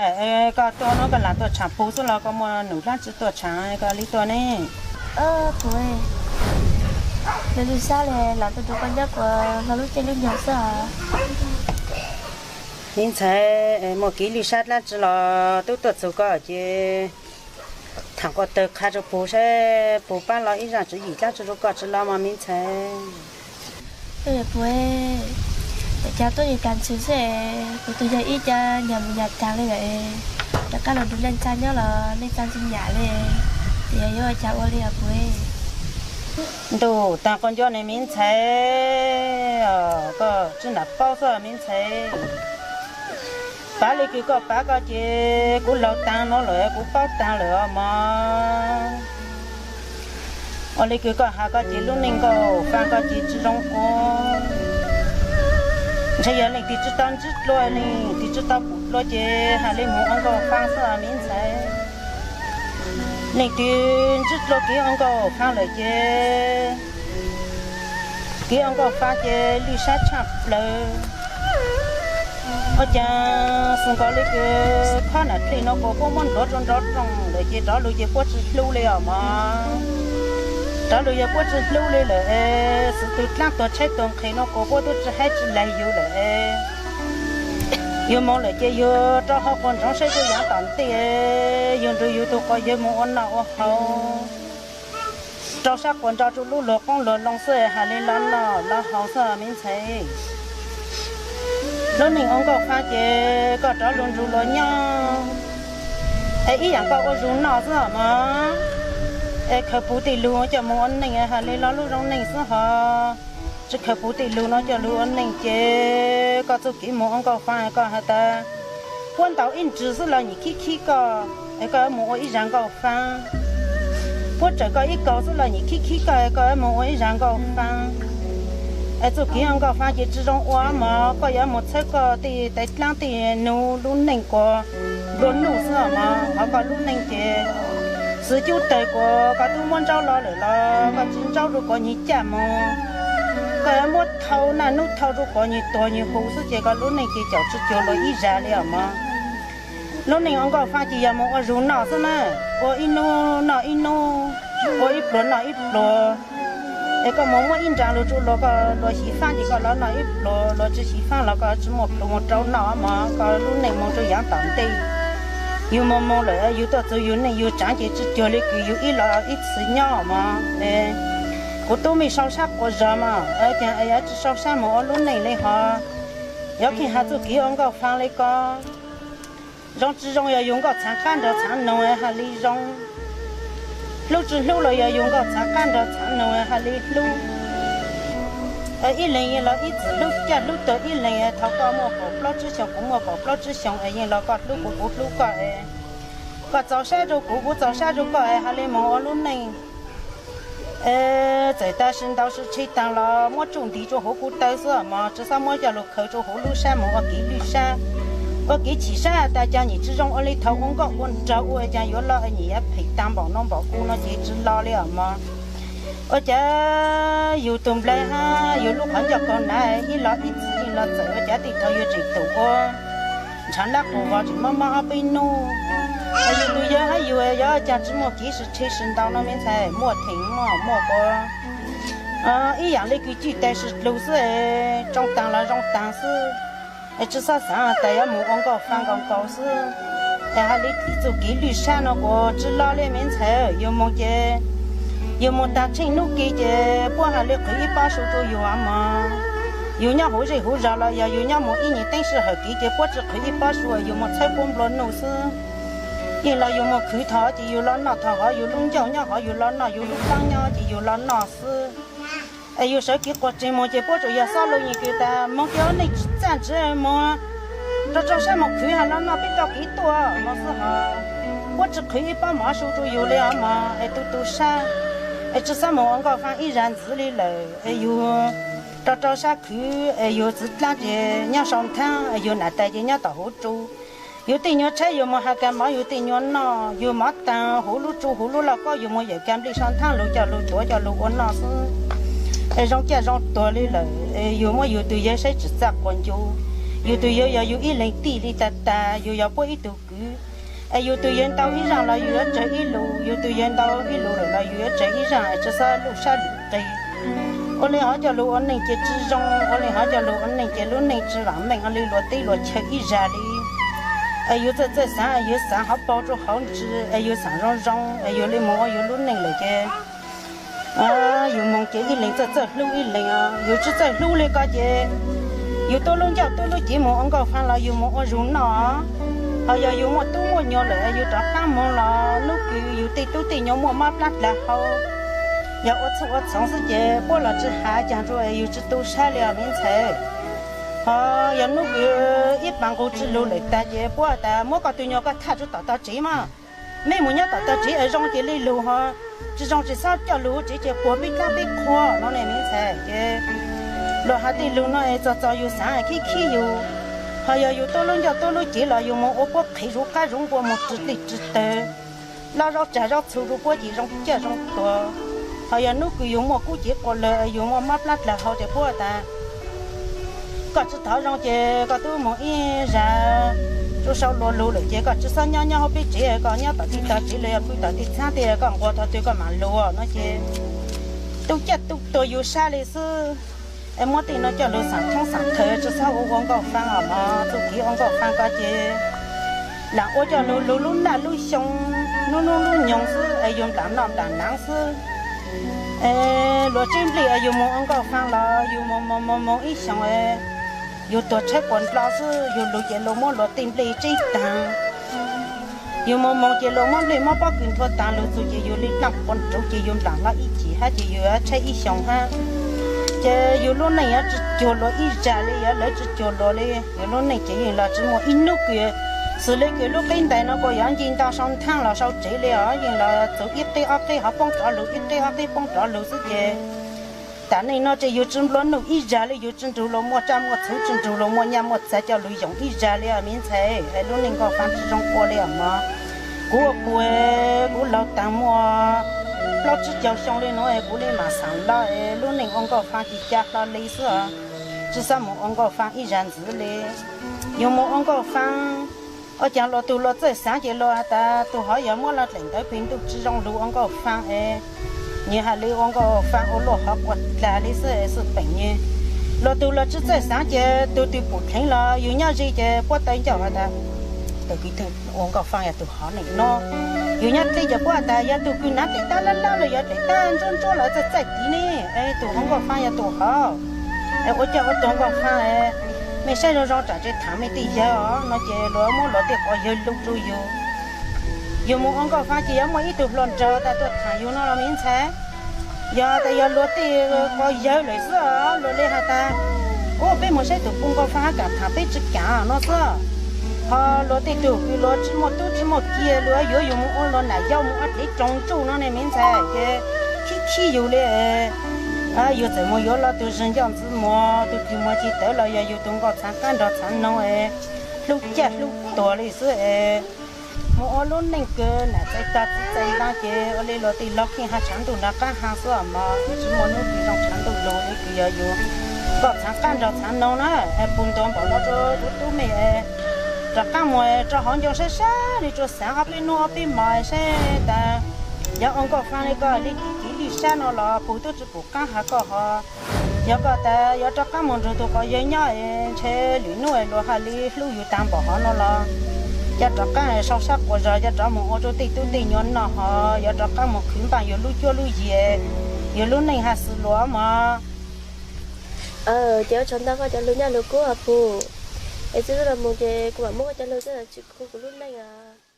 Koj tuaj no koj lam tuaj tshav puv xwb los koj muaj num dlaab tsi tuaj tshav koj li tuaj ne? Puv, lwj sab le lam tuaj nrug koj nyob kuas hlo lub caij lub nyoog xwb os. Me ntxhais, muaj kev lwj sab dlaab tsi los tub tuaj txug koj ces thaam quas tawg qha rua puv saib puv paab los ib zaaj tswv yim dlaab tsi rua koj tsi los mas me ntxhais. Puv, es cas tuaj yog tas ntxwg xwb, kuv tug yog ib ca nyam mus nyam taag le lawm, rov qaab los nrug neej tsa nyob los neej tsa tsi nyam le, es yog yuav ua cas ua le os puv? Ntuj taag quas ncuab ne me ntxhais, koj tsi nam paub xwb me ntxhais. Pav le kws koj pav koj ces kuv laug taag nuav lawm kuv paub taag lawm os mog. Ua le kws koj has koj ces lub neej nkauj faaj koj ces tsi zoo ua. Ntshe yog leej twg tsi tau ntsib dlua, leej twg tsi tau pum dlua ces has le moog ua nkauj faaj xwb me ntxhais. Leej twg ntsib dlua kev ua nkauj faaj lawm ces kev ua nkauj faaj ces lwj sab tshaj plawg. Ua caag xwm nkaus le kws khob nam dlej nuav kuas puab muab ntuav rua nrov rooj lawm ces rov lug ces puab tsi hlub le os mog. Rov lug yog puab tsi hlub le lawm es xwm tug dlaab tuag tshaib tuag nqhis nuav kuas puab tub tsi haib tsi laig yug lawm es yug moog lawm ces yug rau hauv quas ntsoov saib tug yaav tom ntej, yug nrug yug tug quas yawg moog ua noj ua haus rau sab quas nrog rua lub luag qoob luag loo xwb, has le los noj los haus xwb me ntxhais. Lub neej ua nkauj faaj ces koj rov lug nrug luag nyob es ib yaam koj ua zug noj xwb mog. Es khaws puv tej lug coj moog ua neej, has le los lub zoo neej xwb hos tsi khaws puv tej lug nuav coj lug ua neej ces koj txuj kev moog ua nkauj faaj koj has tas puab ntaus ib nrwg xwb los nyiam khib khib koj es koj yuav moog ua ib zag nkauj faaj. Puab tsawm koj ib kaug xwb los nyiam khib khib koj es koj yuav moog ua ib zag nkauj faaj. Es txuj kev ua nkauj faaj ces tsi zoo ua mog, koj yuav moog txhawb koj tej tais dlaab tej nug lub neej kuas nplua nuj xwb mog. Hov koj lub neej ces xwv cub tawg kuas koj tub muab ntsaub los lawm los koj tsi ntsaub rua kuas nyag caj moog, koj yuav muab thau naj nub thau rua kuas nyag tuag nyag hu xwb ces koj lub neej ces caum tsi cuag luag ib zag le os mog. Lub neej ua nkauj faaj ces yog moog ua zug noj xwb na, ua ib nub noj ib nub, ua ib pluag noj ib pluag. Es koj moog muab ib nraag lug rua luag, koj luag xyiv faab ces koj los noj ib pluag, luag tsi xyiv faab los koj tsi muaj pluag moog rau noj mog. Koj lub neej moog rua yaav tom ntej, yug moog moog lawm yug tuaj txug yug neej yug tsaav ces tsi cuag le kws yug ib los ib txwm nyob mog. Kuv tub mej sau sab quas zog mog, caag es yuav tsi sau sab moog ua lub neej le hov, yuav kheej has txuj kev ua nkauj faaj le ko. Zoo tsi zoo yog yug nkauj txhaav qaab nrug txhaav noog has le zoo. Hlub tsi hlub los yog yug nkauj txhaav qaab nrug txhaav noog has le hlub. Ib leeg los ib txwm hlub caj hlub tuag ib leeg, thaus koj muaj kaum plaub tsib xyoos kuv muaj kaum plaub tsib xyoos es yeej los koj hlub kuv kuv hlub koj es koj txaus sab rua kuv kuv txaus sab rua koj es has le moog ua lub neej. Txawm tas sis ntau sis tsheej taag los muab tsuj nti rua huv kuv taw xwb mog, tsi xob muab coj lug khaws rua huv lub sab moog ua kev lwj sab, ua kev chim sab has tas caag nyam tsi zoo ua le thaus ua nkauj ua nraug ua caag yuav loj nyam yuav phem taag npaum nuav npaum kuv nuav ces tsi loj le os mog. Ua caag yug tug nplaig hab yug lub qhov ncauj kaug nav ib los ib txwm yeej los txawm ua caag tej thaus yug tseem tum ua ntshav nab qus vog tseem mob mob ob peb nub. Yug tug yawg hab yug yog caag tsi muaj kev sib tsheej sib ntau nuav me ntxhais, muaj theem muaj muaj quas ib yaam le kws cwj tais sib dlug xwb, tsoo taag los zoo taag xwb. Es tsi xob xaav tas yuav moog ua nkauj faaj nkaus nkaus xwb. Es has le txuj kev lwj sab nuav kuas tsi loj le me ntxhais, yug moog ces yug moog taag tsheej nub ke ces puab has le qhwv ib pob su rua yug mog. Yug nyob huv zej huv zog los yog yug nyob moog ib nyuas teeb sij hawm kev ces puab tsi qhwv ib pob su, yug moog txhawb puab nplua nuj xwb. Yeej los yug moog khwv thaus ces yug los noj thaus hov, yug lub ncauj nyob hov yug los noj, yug lub paab nyob ces yug los noj xwb. Es yug sawv kev quas tseg moog ces puab tsuas yog xob lug nyem kws tas moog kev ua neej tsi txaj ntsig moog rau rau sab moog khwv has los noj peb tau kev tuaj moog xwb hov. Puab tsi qhwv ib pob mov su rua yug le os mog, es tu tu sab, es tsi xob moog ua nkauj faaj ib zag ntxiv le lawm. Es yug rau rau sab khwv, es yug txiv dlaab ces nyob sau nthaab, yug nam tais ces nyob tom huv tsu. Yug tej nyuas tshaib yug moog has kag mov yug tej nyuas noj, yug mov taag huv lub tsu huv lub lauj kaub yug moog yawm kag nplej sau nthaab lug coj lug tuav coj lug ua noj xwb. Es zoo caj zoo tuag le lawm, es yug muab yug tug yawg saib tsi txaj quas ncuv. Yus tus yawg yog yus ib leeg tij li tag tag, yus yog puab ib tug kwv. Es yus tus yawg ntau ib zaaj los yus yuav tsawg ib lus, yus tus yawg ntau ib lus lawm los yus yuav tsawg ib zaaj, tsi xob luj sab luj qig. Ua le hov coj lug ua neej ces tsi zoo, ua le hov coj lug ua neej ces lub neej tsi vaam meej, ua le luag teb luag chaw ib zag li. Es yus txawj txawj xaav, yus xaav hov paug rua hauv ntsis, es yus xaav zoo zoo, es yus le moog ua yus lub neej lawm ces yus moog ces ib leeg txawj txawj hlub ib leeg. Yus tsi txawj hlub le ko ces yus tuab lub ncauj tuab lub cev moog ua nkauj faa los yus moog ua zug noj. Hos yog yus muaj tub muaj nyuag lawm yus rov qaab moog los nub kws yus tej tub tej nyuag muaj mob plab dlag hau, yog ua txhua ua txhoov xwb ces puab los tsi has caag rua yus tsi tu sab le os me ntxhais. Hos yog nub kws ib pas nqug tsi lug lawm tag ces puab has tas muab koj tug nyuag koj tham rua tom tog tsev mas, mej moog nyob tom tog tsev es zoo ces le lug hos, tsi zoo tsi xob coj lug tsev ces puag peb dlaab peb qhua no ne me ntxhais. Ces luag has tej lug no es txog txog yus xaav khib khib yus. Hos yog yus tuab lub ncauj tuab lub cev los yus moog ua puab qhev zuv qaab zuv npua moog rwg tej rwg tawg, loj zaub tsag zaub txhu rua puab ces zoo caj zoo tuag. Hos yog nub kws yus muaj kub cev quas lawg yus muaj mob plab dlag hau ces puab tas koj tsi thov zoo ces koj tub moog ib zag rua sau luag lug lawm ces koj tsi xob nyob nyob hauv peb tsev, koj nyob tom tej tog tsev los yog pw tom tej txhaab tej, koj nquag tog twg koj maam lug no ces tu caj tu tuag yus sab le xwb. Es muab tej no coj lug xaam thoob xaam thaw tsi xob ua ua nkauj faa os mog. Txuj kev ua nkauj faa ko ces laam ua coj lug lug lub naj lub xyoo, nub nub lub nyoog xwb es yus nplaam noj nplaam naav xwb. Es luag tseb nplej es yus moog ua nkauj faa los yus moog moog moog moog ib xyoos es yus tuag tshaib quas nplo xwb, yus lug ces luag muab luag tej nplej tseb taag. Yus moog moog ces luag muab nplej muab pob kws nthua taag, lug txug ces yus li dlaaj quas nruv ces yus nplaam hlo ib cim hab ces yus yuav tshaib ib xyoos hab. Ces yus lub neej yuav tsi cuag luag ib zag li, yuav lawv tsi cuag luag li. Yus lub neej ces yeej los tsi muaj ib nub kws xws le kws lub qeb ntais no kuas yuav nce nto sau nthaaj los sau tsev li os, yeej los txug ib qeb ob qeb hov poob rov lug, ib qeb ob qeb poob rov lug xwb ces tam neej no ces yus tsi nplua nuj ib zag li, yus tsi nrug luag muaj tsaj muaj txhuv, tsi nrug luag muaj nyaj muaj txag coj lug yoom ib zag li os me ntxhais. Es lub neej nkauj faa tsi zoo ua li os mog. Kuv ua puag kuv laug taag muaj plaub tsib caug xyoo li nuav es kuv li maam xaam lug es lub neej ua nkauj faa ci ca hlo li xwb os. Tsi xob moog ua nkauj faa ib zag ntxiv li. Yus moog ua nkauj faa, ua caag luag tug luag txawj xaav ces luag has tas tug hov yog muab lug dlaim ntawv peg ntuj tsi zoo lug ua nkauj faa es, nyias has le ua nkauj faa ua luaj hov quas dlag li xwb es xwb peem nyeg. Luag tug luag tsi txawj xaav ces tug twg pum dheev los yus nyob ze ces puab taw ncauj has tas tug kws ua nkauj faa yog tug hov ne no. Yus nyob dleb ces puab has tas yog tug kws nav dlaim tab lab lab los yog dlaim tab ntsuab ntsuab los txawj txawj tiv ne, es tug ua nkauj faa yog tug hov. Es ua coj ua tug nkauj faa es, mej saib zoo zoo tsam tseem thaam mej tej yawg os no ces luag muab luag tej quas yawg lug rua yus. Yus moog ua nkauj faa ces yuav muaj ib tug hluas nraug tas tuaj thaam yus no los me ntxhais. Yog tas yog luag tej quas yawg lawm xwb os, luag le has tas, ub, peb moog saib tug puj nkauj faa hab kaam thaam peb tsi kaam no xwb. Hos luag tej tug kws luag tsi muaj tub tsi muaj ki, luag yuav yus moog ua luag nam yau moog ua dlev roog ntsuj no ne me ntxhais, ces khib khib yus li. Yus txawm moog yuav luag tug zig ncauj ntxwv muag, tug twg muag ci tawv los yog yus tug nkauj txhaav qaab nrog txhaav noog es, hlub caj hlub tuag li xwb es. Moog ua lub neej kws nam txais tog txiv txais ntaag ces ua le luag tej laug kheej has tshaav ntuj nrug qaab haag xwb os mog, tsi muaj nub kws zoo tshaav ntuj lug le kws yog yus nkauj txhaav qaab nrog txhaav noog na. Pug ntuas npaum no rua kuv tub mej, rov qaab moog rua hauv ncoo sab sab le rua xaav ob peb nub ob peb mos saib tas yog ua nkauj faa le koj le kev lij sab no los pug tub tsi pum qaab has koj hos. Yog koj tas yuav rov qaab moog nrug tug quas yawg nyob es ntshe lwm nub luag has le hlub yus taag npaum hov no los, coj rov qaab sau sab quas zog coj rov moog ua rua tej tub tej nyuag noj hos yuav rov qaab moog khwv npaaj yus lub cuab lub yig, yus lub neej has xwm luas mog. Ces ua tsaug ntau koj cov lug nyaj lug kub os pug. Es txij no moog ces kuv maam muab koj cov lug coj tsi khu kuv lub neej os.